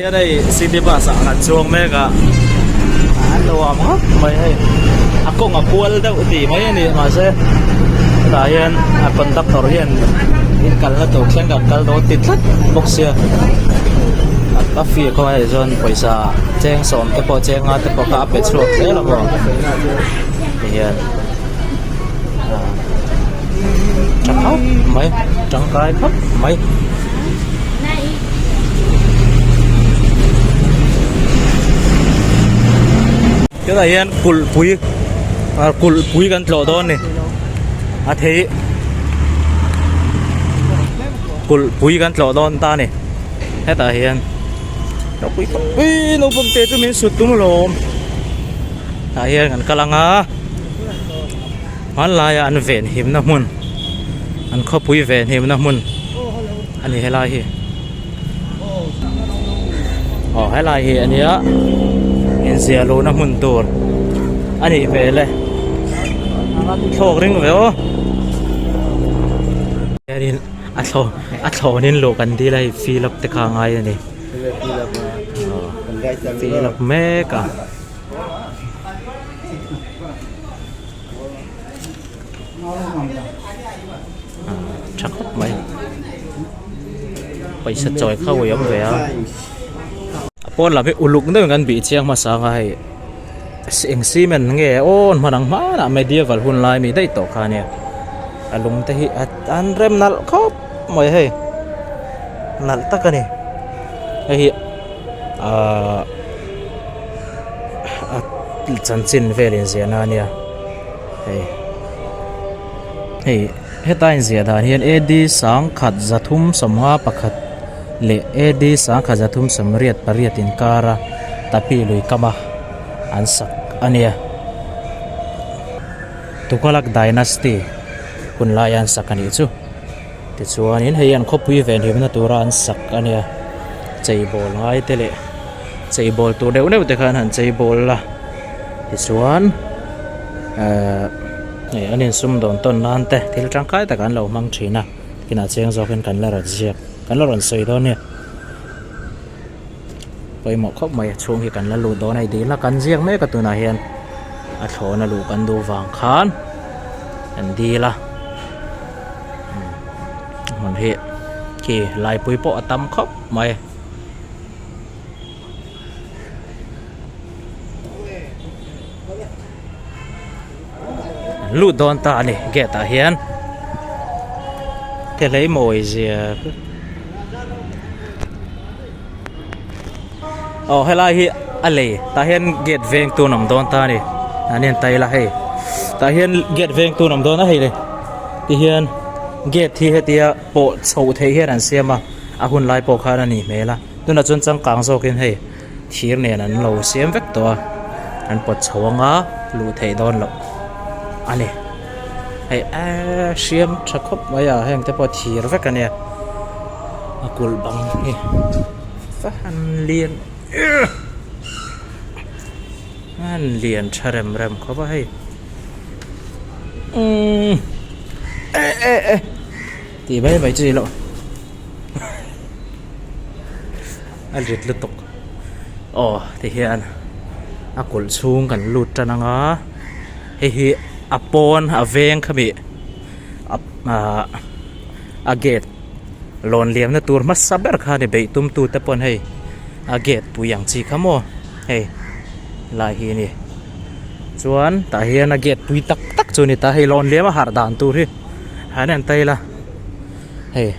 Hian hei city bus ah kan chuang mek a, a nuam khawp mai hei a kawng a kual deuh tih mai a ni mahse hetah hian a conductor hian in kalna tur thleng kan kal dawn ti tlat bawk sia a fee khaw hei chuan pawisa cheng sawm te pawh cheng nga te pawh kha a pe chhuak zel a maw tihian tha khawp mai tangkai khawp mai. Tunah hian kulhpui ah kulhpui kan tlawh dawn a ni a thei kulhpui kan tlawh dawn ta a ni hetah hian naupang te chu min sut tum alawm tah hian kan kal ang a hmanlaia an venhimna hmun an khawpui venhimna hmun a ni helai hi aw helai hi a nia inziah luhna hmun tur a nih hmel e thlawk ring ve aw hianin a thlawn a thlawnin luh kan dil a hei fill up te kha a ngai a ni fill up mek a. Tha khawp mai pawisa chawi kha ui awm ve a a pawn lam hi uluk deuhin kan bih chiang hmasa ang a hei eng cement nge aw an hman ang hmanah medieval hun lai mi daih tawh kha ania a lung te hi an rem nalh khawp mai hei nalh tak a ni hei hi ahh a chanchin vel inziahna a nia hei hei heta inziah dan hian A D sangkhat 351 leh A D 1388 inkara tapi lui kam a an sak a nia Tughlaq dynasty hun laia an sak a nih chu. Tichuanin hei an khawpui venhimna tura an sak a nia cheibawl ngai te leh cheibawl tur deuh deuh te khan han cheibawl la tichuan ehh hei an insumdawn tawn nan te thil tangkai tak an lo hmang thin a kinah chiang zawkin kan la rawn ziak kan la rawn sawi dawn nia pawimawh khawp mai a chhung hi kan la lut dawn a hei dikna kan ziak mek a tunah hian a thlawna luh kan duh vang khan kan dil a. Hmun hi khi laipui pawh a tam khawp mai. An lut dawn ta a ni gate ah hian te hlei mawi zia aw helai hi a lei tah hian gate veng tu an awm dawn ta a ni an in tai la hei tah hian gate veng tu an awm dawn a hei le tihian gate hi hetia pawh chhoh theih hian an siam a a hun lai pawh khan a nih hmel a tunah chuan changkang zawkin hei thir nen an lo siam vek tawh a an pawt chho anga luh theih dawn loh a ni hei eee hriam tha khawp mai a heng te pawh thir vek a nia a kulh bang hi va han lian han lian tha rem rem khawp a hei umm eh eh eh tih mai mai chu ni loh a rit lutuk aw tihian a kulh chhung kan lut tan anga hei hi a pawn a veng khami ahh a gate lawn liamna tur hmasa ber kha a ni beih tum tute pawn hei a gate pui ang chi kha maw hei lai hi a ni chuan tah hian a gate pui tak tak chu a ni ta hei lawn liam a harh dan tur hi han en ta ila hei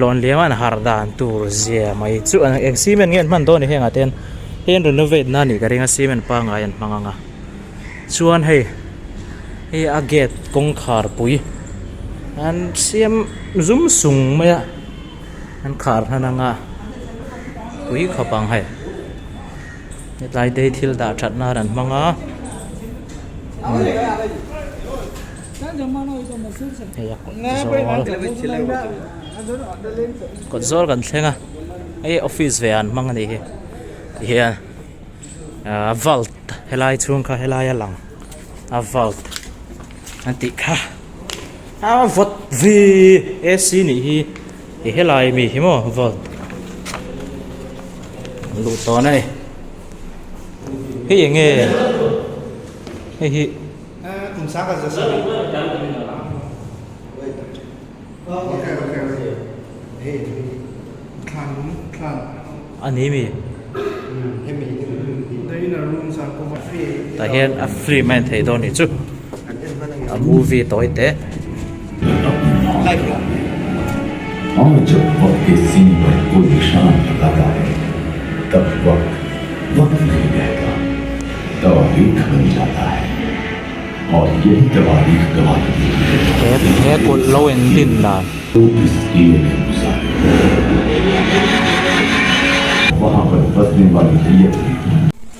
lawn liam an harh dan tur zia mai chu eng cement nge an hman dawn ni hengah te hian hei an renovate na a nih ka ring a cement pangngai an hmang ang a. Chuan hei hei a gate kawngkhar pui an siam zum sung mai a an khar hnan anga pui khawp ang hei hetlai te hi thil dah that nan an hmang a hei a kawt zawl kawt zawl kan thleng a hei office ve an hmang a nih hi tihian. Ahh vault helai chhung kha helai a lang a vault an tih kha a vawt vi A C nih hi ih helai mi hi maw vault. Kan luh tawn a ni. Hei eng nge? Hei hi. A ni mi? Tah hian a film a en thei dawn nih chu. A movie tawi te. He kulh lo in din dan.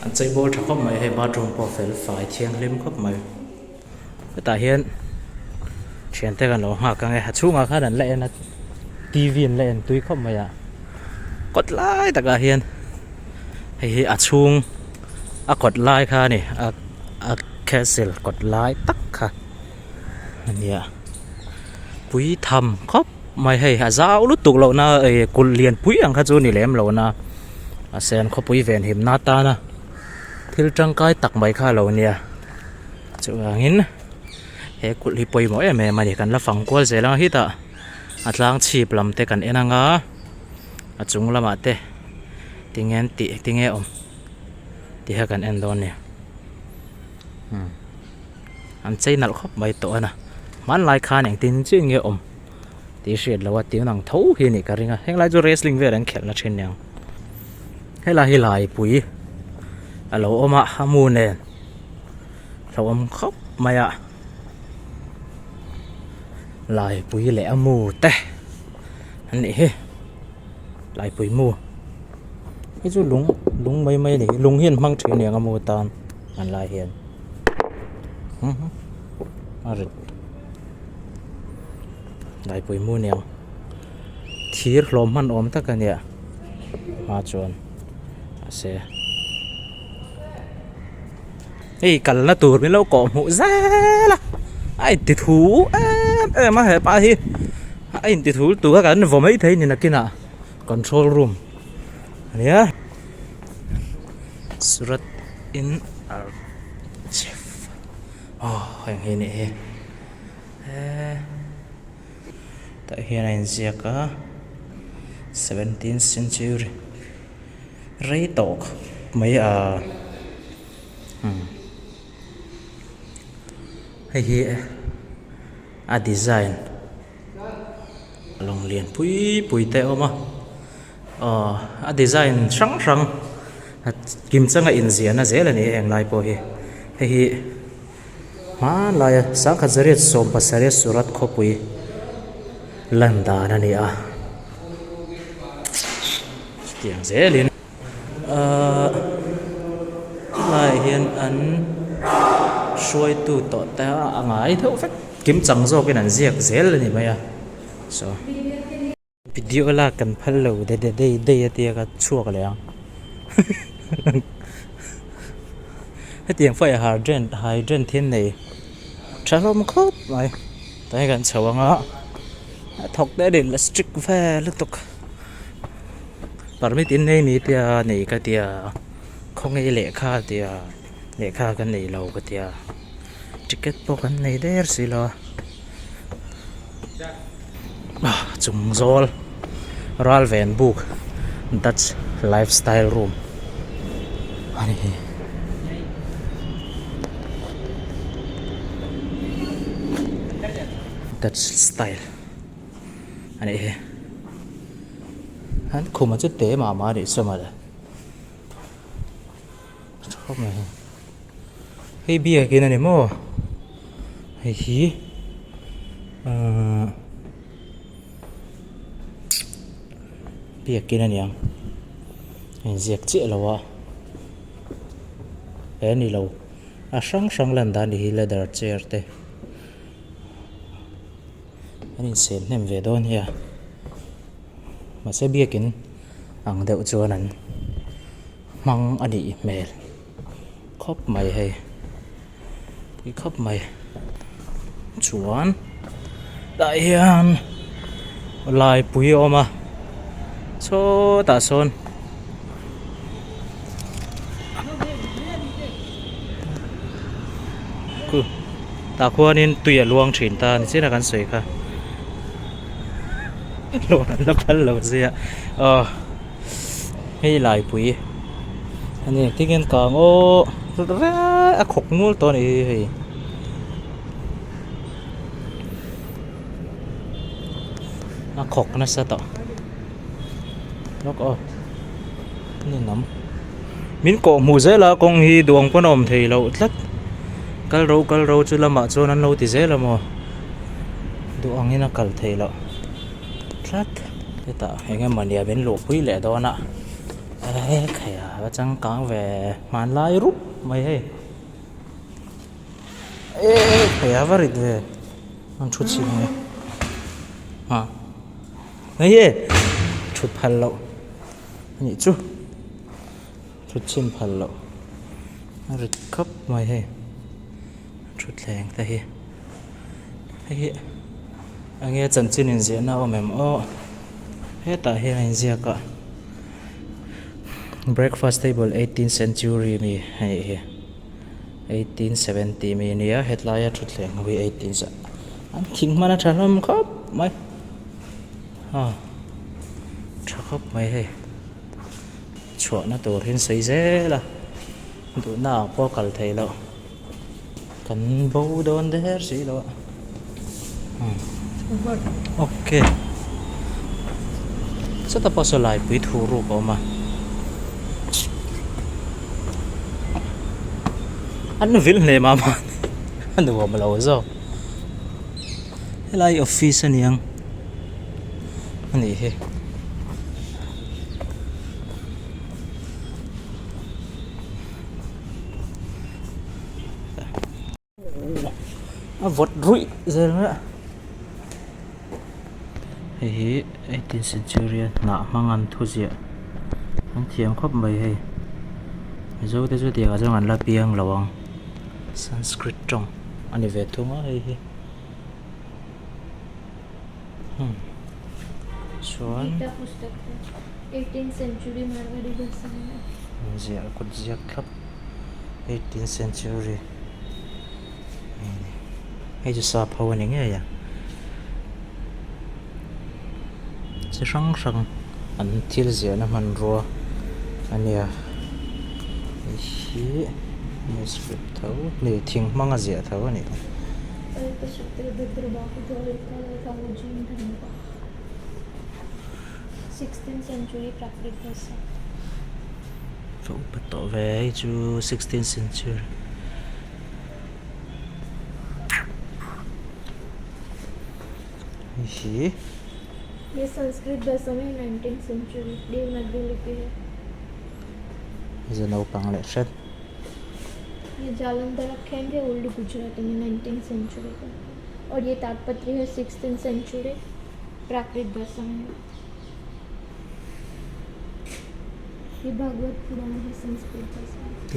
An cheibawl tha khawp mai hei bathroom pawh fel fai thianghlim khawp mai. Hetah hian thiante kan lo nghak ang e a chhungah khan an la en a T V an la en tui khawp mai a kawt lai takah hian hei hi a chhung a kawt lai kha a ni a a castle kawt lai tak kha a nia pui tham khawp mai hei a zau lutuk loh na ih kulh lian pui ang kha chu ni lem lo na mahse an khawpui venhimna atana thil tangkai tak mai kha a lo nia. Chuvangin he kulh hi pawimawh em em a ni kan la fang kual zel ang hitah a tlang chhip lam te kan en anga a chung lamah te tinge an tih tinge awm tih kha kan en dawn a ni umm an chei nalh khawp mai tawh a na hmanlai khan engtin chiah nge awm tih hriat loh a tih ang tho hi a nih ka ring a henglai chu wrestling vel an khelh na thin aniang helai hi laipui a lo awm a a mu nen. Hlauhawm khawp mai a laipui leh a mu te an nih hi laipui mu hei chu lung lung mai mai a ni lung hi an hmang thin aniang a mu tan an lai hian a rit laipui mu aniang thir hlawm hman awm tak a nia hma chuan mahse. Hei kalna tur min lo kawh hmuh zel a a inti thu em em a hepa hi a inti thu lutuk a kan vaw mai thei a ni nakinah control room ania surat in archive aw heng hi anih hi eee tah hian a inziak a seventeenth century. Rei tawh mai a umm hei hi a design lawng lian pui pui te a awm a aw a design hrang hrang kimchanga inziahna zel a ni a englai pawh hi hei hi hmanlaia sangkhat zariat 17 Surat khawpui lan dan a ni a. Chutiang zelin ahh helaiah hian an hruaitu tawh te a ngai deuh vek kim chang zawkin an ziak zel a ni mai a saw video lak kan phal lo de de dei dei a tia ka chhuak leh ang hetiang fire hydrant hydrant hi an nei tha hlawm khawp mai tah hian kan chho ang a a thawk te a ni la strict vel lutuk. Permit in nei mi tia nei ka tia khawnge lehkha tia lehkha ka nei lo ka tia ticket pawh kan nei der si lo a chung zawl ral ven buk Dutch lifestyle room a ni. Dutch style a nih hi. An khuma chu te mah mah a nih chu mawle tha khawp mai hei hei biakin a ni maw hei hi ahh biakin a ni ang a inziak chiah lo a he ni lo a hrang hrang lan dan ni hi leather chair te. An insel hnem ve dawn hi a mahse biakin ang deuh chuan an hmang a nih hmel khawp mai hei pui khawp mai chuan tah hian laipui a awm a sawtah sawn. Khu tah khuanin tui a luang thin ta ni chian a kan sawi kha. Luan an la phal lo zia aw hei laipui a ni engtin nge an kang aw a khawk nual tawh a nih hi hei. A khawk nasa tawh lawk aw ninawm min kawh hmuh zel a kawng hi duang pawn a awm thei loh tlat kal ro kal ro chu lamah chuan an lo ti zel a maw duh angin a kal theih loh tlat hetah eng emaw nia min luhpui leh dawn a ekhai a va changkang ve hmanlai rup mai hei. Ekhai a va rit ve an thu chhin nge a hei e thut phal loh a nih chu thut chhin phal loh a rit khawp mai hei thutthleng te hi hei hi eng nge chanchin inziahna a awm em aw hetah hian a inziak a breakfast table eighteenth century ami a nih hi. 1870 mi nia hetlaia thutthleng ho hi 18 an thing hman a tha hlawm khawp mai a tha khawp mai hei chhuahna tur hi an sawi zel a duhna ah pawh a kal theih loh kan bo dawn der si lo a okay chutah pawh saw laipui thu ruk a awm a an vil hle mah mah a nuam lo zawk helai office a niang a nih hi. A vawt ruih zel mai a hei hi eighteen century a hnah hmang an thu ziah an thiam khawp mai hei mizo te chu tiang ah chuan an la piang lo ang sanskrit tawng a ni ve thung a hei hi hmm chuan ziah kut ziak thlap. Eighteenth century hei chu sap ho a ni ngei a chi hrang hrang an thil ziahna hmanrua a nia hei hi manuscript tho ni thing hmanga ziah tho a nih hi. Ka upa tawh ve hei chu sixteen century. Hei hi. Ye Sanskrit bhasha mein nineteen century Devanagari lipi hai. Hei chu naupang leh hret. Ye Jalandhar akhyan hai old Gujarati mein nineteen century ka aur ye Tadpatri hai sixteen century Prakrit bhasha mein hai.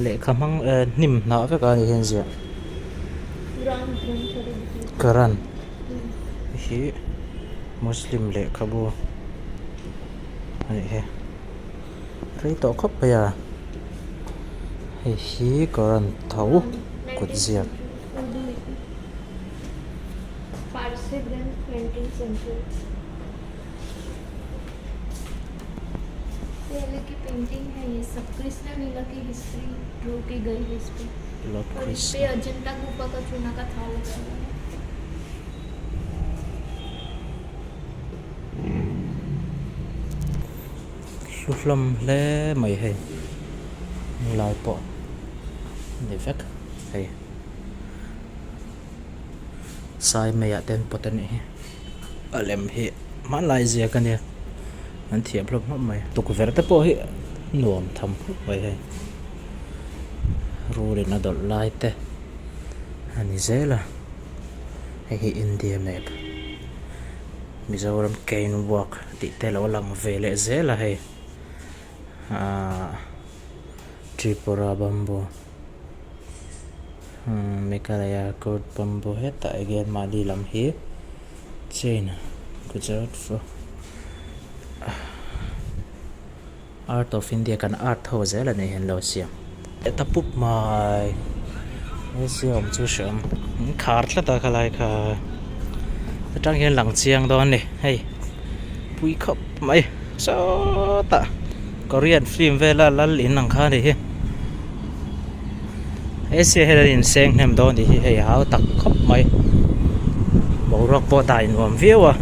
Lehkha hmang eh hnim hnah vek a ni hian ziah Quran hi muslim lehkhabu a nih hi rei tawh khawp mai a hei hi Quran tho kut ziak. पहले की painting है ये सब कृष्ण लीला की history draw की गई है इस पे Lord और इस पे Krishna Ajanta गुफा का चूना का थाल लगा हुआ है hlu hlawm hle mai hei helai pawh a ni vek hei sai meiah te an pawt a nih hi. A lem hi hmanlai ziak a nia an thiam hlawm hlawm mai tukverh te pawh hi nuam tham khawp mai hei rul in a dawlh lai te a ni zel a hei hi India map Mizoram cane work tih te lo lang ve leh zel a hei ahh Tripura bamboo. Meghalaya court bamboo hetah hian mahni lam hi chain Gujarat art of India kan art ho zel a nih hi an lo siam leh ta pup mai. AC awm chu hreawm an khar tlat a khalai kha atang hian lang chiang dawn a ni hei pui khawp mai sawtah korean film vela lal in ang kha a ni hi AC ah hian an inseng hnem dawn tih hi hei a hau tak khawp mai boruak pawh dai nuam viau a.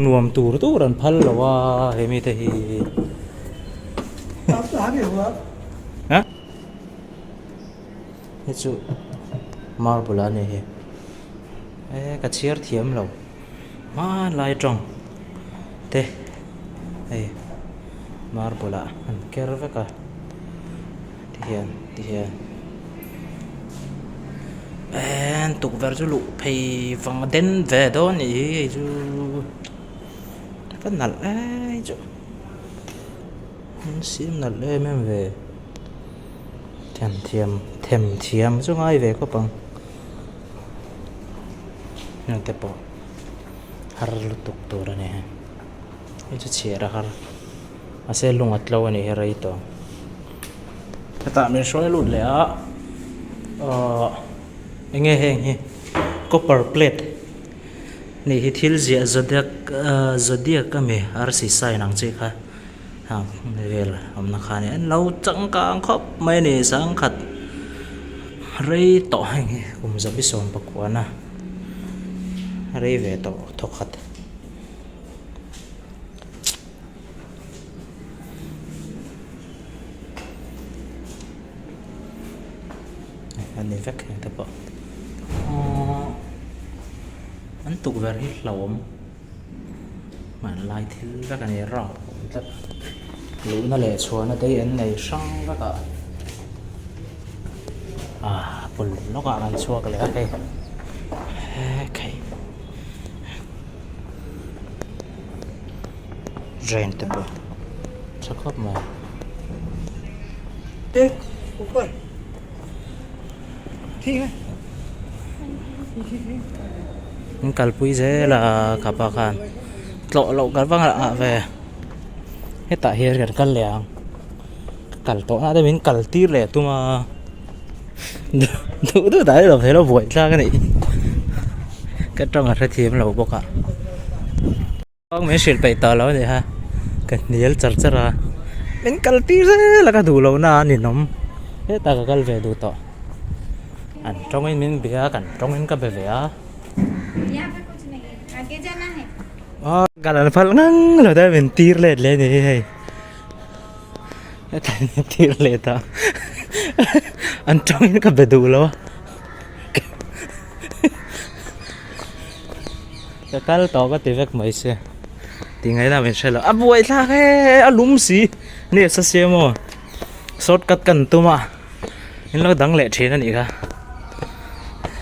Nuam tur tur an phal lo a he mite hi. Hei chu marble a ni hi e ka chhiar thiam lo hmanlai tawng te hei marble ah an ker vek a. Ti hian ti hian eee tukverh chu luh phei vang a den ve dawn a nih hi hei chu ka nalh em chu an siam nalh em em ve themthiam themthiam chu ngai ve khawp ang heng te pawh har lutuk tur a ni hei chu chhiar a har. Mahse lung a tlo a nih hi rei tawh. Hetah min hruai lut leh a ahh eng nge heng hi copper plate nih hi thil ziah zodiac ahh zodiac a mi arsi sign ang chi kha hang vel awmna kha a ni a an lo changkang khawp mai a ni sangkhat rei tawh heng hi kum zabi sawm pakuana rei ve tawh thawkhat. A ni vek heng te pawh aww an tukverh hi hlauhawm hmanlai thil vek a ni rap awm tlat luhna leh chhuahna te hi an nei hrang vek a ah bul lawkah kan chhuak leh a hei hekhei. Drain te pawh tha khawp mai. An kalpui zel a khapa khan tlawh loh kal vang ah ve hetah hian kan kal leh ang ka kal tawh na te min kal tir leh tum a duh duh dah lo thei lo buai thlak a nih ka tawng a hrethiam lo bawk a. Min hrilh peih tawh lo a ni ha, ka hnial char char a, min kal tir zel a ka duh loh na a ninawm, hetah ka kal ve duh tawh, an tawngin min bia a kan tawngin ka be ve a, kal an phal ngang lo te min tir let leh a ni hi hei, hetah min tir let a, an tawngin ka be duh lo a. Ka kal tawh ka ti vek mai se ti ngaihna min hre lo a buai thlak e a lum si ni sa siam aw shortcut kan tum a in lo dang leh thin a nih kha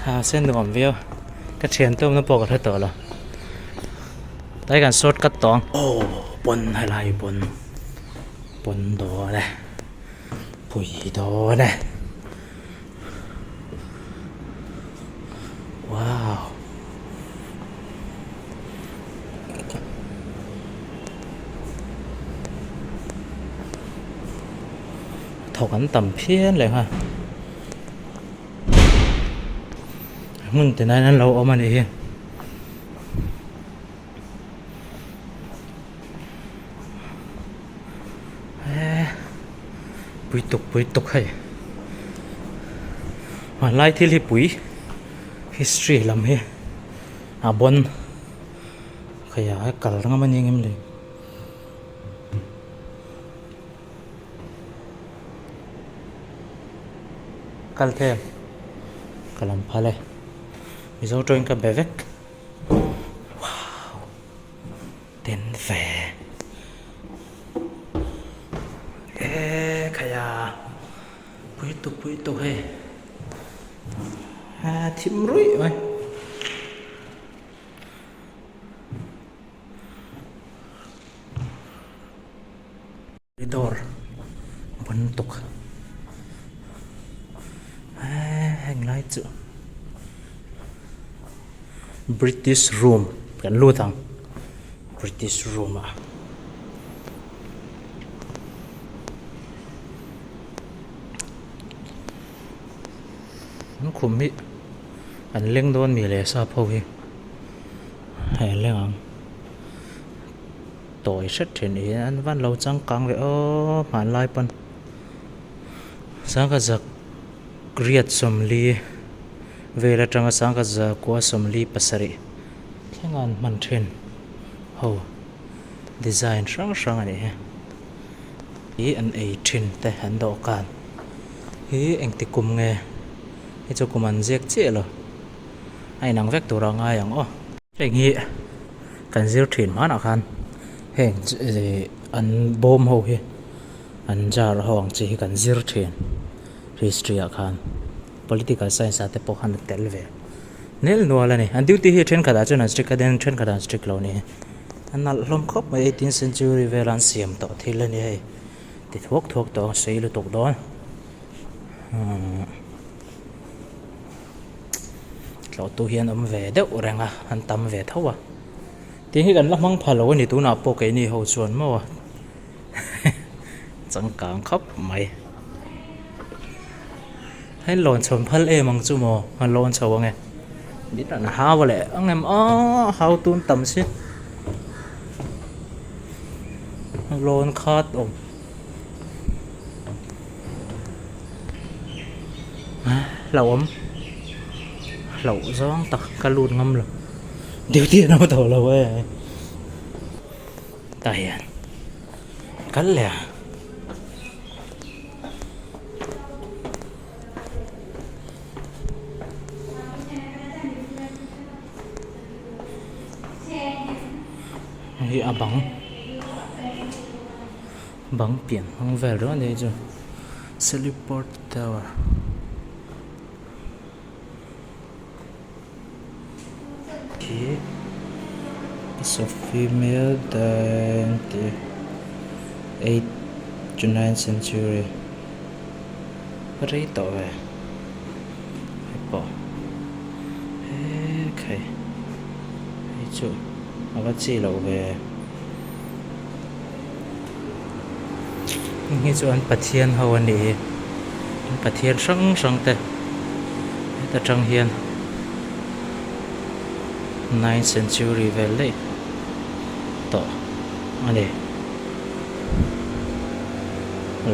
a sen nuam viau ka thian te awmna pawh ka hre tawh lo tlai kan shortcut tawh ang aw pawn helai pawn pawn dawn e pui dawn e. Wow. Thawk an tam phian leh nghal. Hmun tinah hian an lo awm a nih hi. Eee pui tuk pui tuk hei hmanlai thil hi pui history lam hi a bawn khaia a kal rang a ni ang em le kal thei ang ka lam phal e mizo tawngin ka be vek. Wow ten ve e khai a pui tuk pui tuk hei a thim ruih mai. Dawr bantuk eee heng lai chu British room kan lut ang British room ah. An khum hi an leng dawn mi leh sap ho hi hei an leng ang tawi hret thin hi an van lo changkang ve aw hmanlai pawn sangha zak riat 40 vel atanga sangha zakua 47 thleng a an hman thin ho design hrang hrang a nih hi ih an ei thin te an dawhkan. Hi engti kum nge? Hei chu kum an ziak chiah lo. A inang vek tur a ngai ang aw. Heng hi kan zir thin hmanah khan heng an bawm ho hi an jar ho ang chi hi kan zir thin history ah khan political science ah te pawh khan a tel ve nel nual a ni. An duty hi thenkhat ah chuan an strict a then thenkhat ah an strict lo a ni. A nalh hlawm khawp mai eighteenth century vela an siam tawh thil a ni hei. Ti thuak thuak tawh ang sei lutuk dawn tlawh tu hian awm ve deuh reng a an tam ve tho a tih hi kan la hmang pha lo a ni tunah pawh keini ho chuan maw changkang khawp mai hei lawn chho phal em ang chu maw a lawn chho ang e mit an hau leh ang em aw hau tun tam si. Lawn khat awm hlauhawm hlauh zawng tak ka lut ngam lo duty an awm tawh lo e tah hian kal leh a. Hei hi a bang bang pian hmang vel reuh a ni chu Seliport tower khi Sophie dan tih 8 to 9 century rei tawh ve hei pawh hekhei hei chu a va chi loh ve heng hi chu an pathian ho a nih hi an pathian hrang hrang te heta tang hian ninth century vel daih tawh a ni.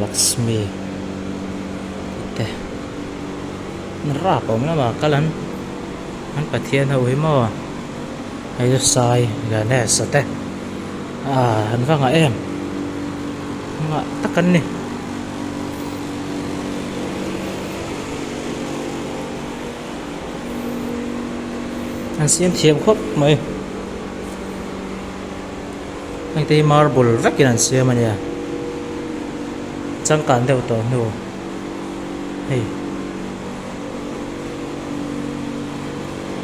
Lakshmi te rap a awm lamah kal an an pathian ho hi maw hei chu sai Ganesh a te ah an va ngah em ngah tak an ni. An siam thiam khawp mai. Heng te hi marble vekin an siam a nia changkan deuh tawh hnu hei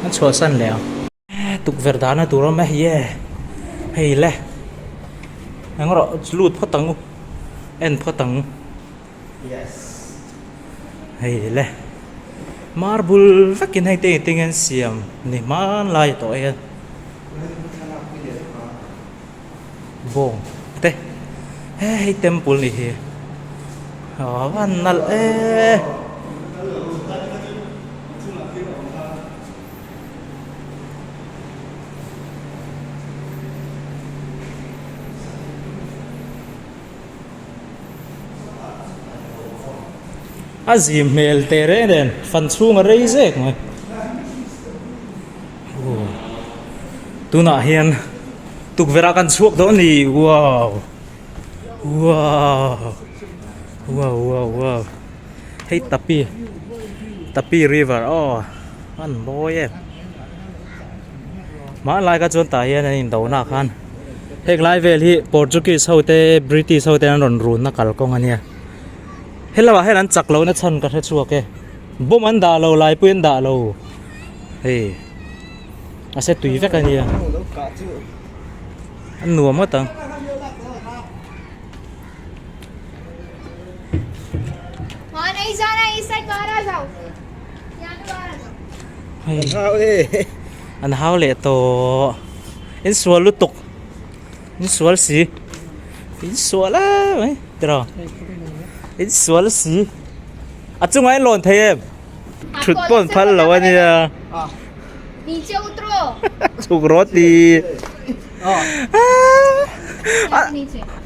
an chhuahsan leh ang tukverh dahna tur a awm e ye hei le eng rawh lut phawt ang u en phawt ang hei le marble vekin hei te engtin nge an siam ni hmanlai tawh hian. Bawng te he hei temple ni hi a van nalh e. A zim hmel teh reng nen fan chhung a rei zek mai. Tunah hian tukverh ah kan chhuak dawn a ni wow wow wow wow wow hei tapi tapi river aw an mawi em hmanlai kha chuan tah hian an indona khan heng lai vel hi Portuguese ho te British ho te an rawn runna kalkawng a nia helamah hian an chak lohna chhan ka hre chhuak e bomb an dah lo laipui an dah lo. Hei a se tui vek a nia a nuam ngawt ang. Hei an hau leh tawh in sual lutuk in sual si in sual em mai tiraw in sual si a chungah in lawn thei em. Thut pawh an phal lo a nia. Chhuk rawh ti.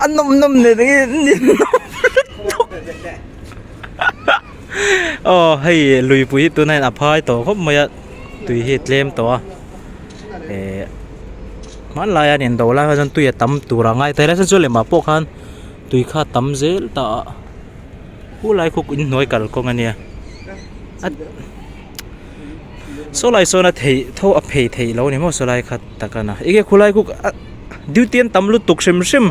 A nawm nawm nen eng nge ni nawm lutuk. Aw hei luipui hi tunah hian a phai tawh khawp mai a tui hi a tlem tawh a eh hmanlai a nen do lai kha chuan tui a tam tur a ngai thei a chuan lehmah pawh khan tui kha a tam zel ta a khulai khu inhnuai kalkawng a nia a saw lai sawn a theih tho a phei theih lo a ni maw saw lai kha tak a na enge khulai khu a duty an tam lutuk hrim hrim.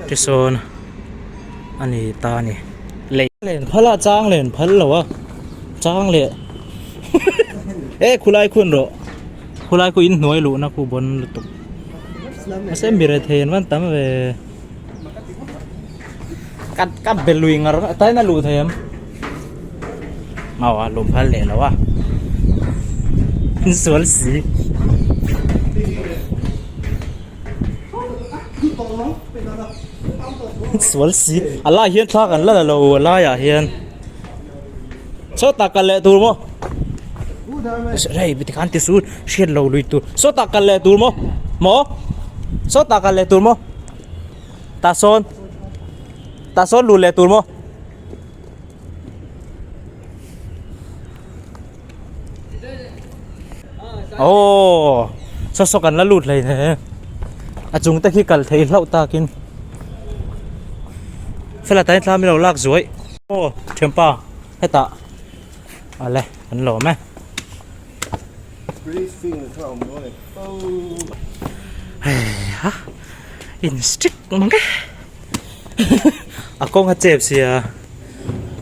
Tisawn a ni ta a ni. Lei len phal a chang len phal lo a chang leh e khulai khun rawh khulai khu inhnuai luhna khu bawn lutuk mahse mi rethei an van tam ve ka ka be lui ngar tain a luh thei em aw a luh phal leh lo a insual si. Sual si a lai hian thla kan la la lo a laiah hian sawtah kal leh tur maw hei tikhan ti su hriat lo lui tur sawtah kal leh tur maw maw sawtah kal leh tur maw tah sawn tah sawn luh leh tur maw. Aww saw saw kan la lut hlei hle a chung te khi kal thei hlauh takin fela tain thla milo lak zuai aw thianpa hetah awle kan lawm e heiha in strict mang e a kawng a chep sia.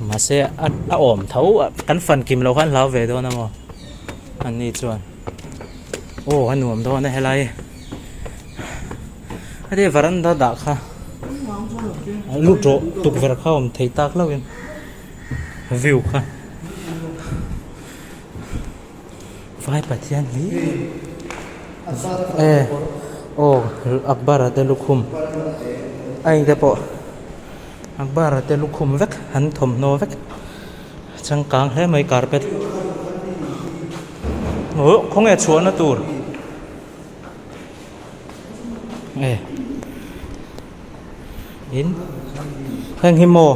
Mahse a a awm tho a kan fan kim loh khan hlau ve dawn a maw an ni chuan aw a nuam dawn a helai heti varanda dah kha lut rawh tukverh kha awm thei tak hlauh in view kha vai pathian hi e aw akbar a te lukhum a engte pawh. Akbar te lukhum vek an thawmhnaw vek changkang hle mai carpet oh khawnge chhuahna tur e in heng hi maw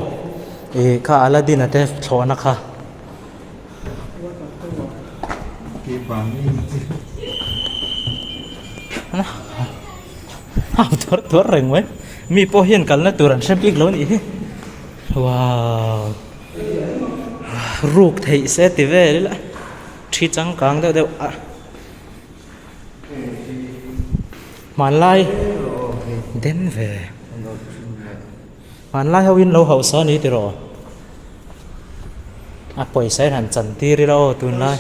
ih kha Aladdin a te thlawhna kha. A tuar tuar reng mai mi pawh hian kalna tur an hre bik lo anih hi wow ruk theih se ti vel ila thi changkang deuh deuh a hmanlai den ve hmanlai ho in lo hausa a ni tiraw a pawisa in han chan tir ila aw tunlai.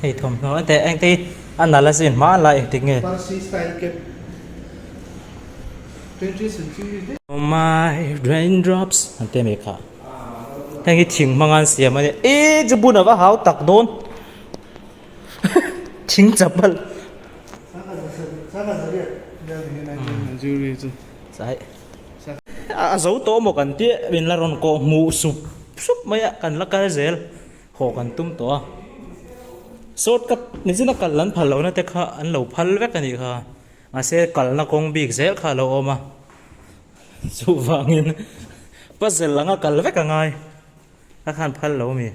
Hei thawmhnaw a teh engte hi a nalh asin hma a la engtik nge. My raindrops an ti a mi kha heng hi thing hmanga an siam a nia eee chu bun ava hau tak dawn thing chapal. A zo tawh maw kan tih min la rawn kawh hmuh sup sup mai a kan la kal zel haw kan tum tawh a short cut nichina kal an phal lohna te kha an lo phal vek a nih kha mahse kalna kawng bik zel kha a lo awm a chuvangin puzzle anga kal vek a ngai a khan phal lo a mi.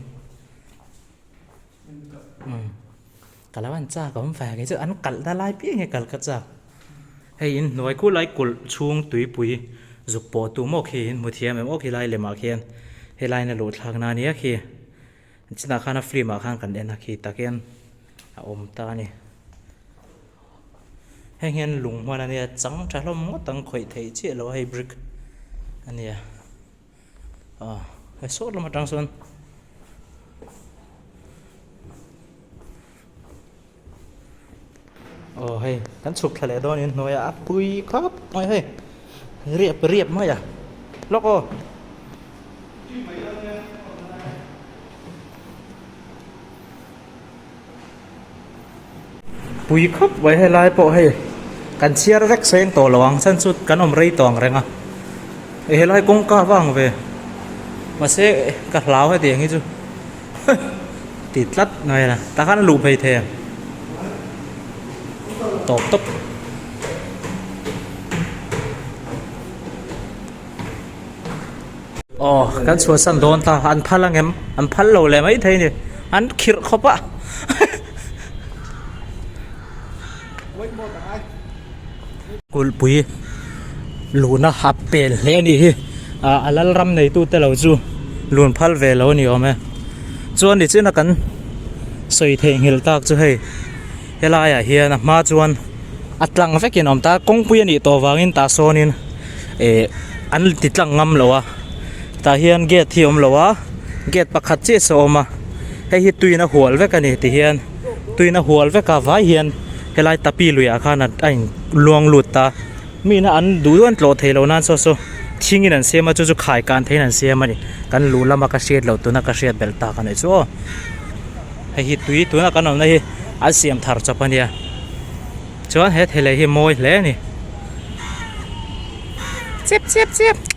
Ka lo an chak awm ve kei chu an kalh na lai piang hi kal ka chak. Hei in hnuai khu lai kulh chhung tuipui zuk pawh tu maw khi in hmu thiam em aw khi lai lemah khian helai in a luh thlak na ania khi chinah khan a film ah khan kan en a khi tak hian a awm ta a ni. Heng hian lung hman ania chang tha hlawm ngawt ang khawih theih chiah lo a hei brick ania. Aw he sawt lam atang sawn aw hei kan chhuk thla leh dawn in hnuai ah a pui khawp mai hei riap riap mai a lawk aw. Pui khawp mai helai pawh hei kan chhiar vek seng tawh lo ang chhan chu kan awm rei tawh ang reng a helai kawngka vang ve mahse ka hlau hetiang hi chu ti tlat mai a tah khan a luh phei thei ang tawp tawp. Aw kan chhuahsan dawn ta an phal ang em an phal lo leh mai thei a ni an khirh khawp a kulhpui luhna a pel hle a nih hi ah a lal ram nei tute lo chu lun phal ve lo a ni awm e chuan nichina kan sawi theihnghilh tak chu hei helaiah hian a hma chuan a tlang vekin a awm ta kawngpui a nih tawh vangin tah sawnin eh an ti tlang ngam lo a tah hian gate hi a awm lo a gate pakhat chiah saw a awm a hei hi tuiin a hual vek a ni ti hian tuiin a hual vek a vai hian helai tapi luiah khan a in luang lut ta mi in a an duh duh an tlawh theih loh nan saw saw thingin an siam a chu chu khai kan theihin an siam a ni kan luh lama ka hriat loh tuna ka hriat belh tak a nih chu aw. Hei hi tui tuna kan awmna hi an siam thar chawp a nia chuan he thei lei hi mawi hle a ni chep chep chep.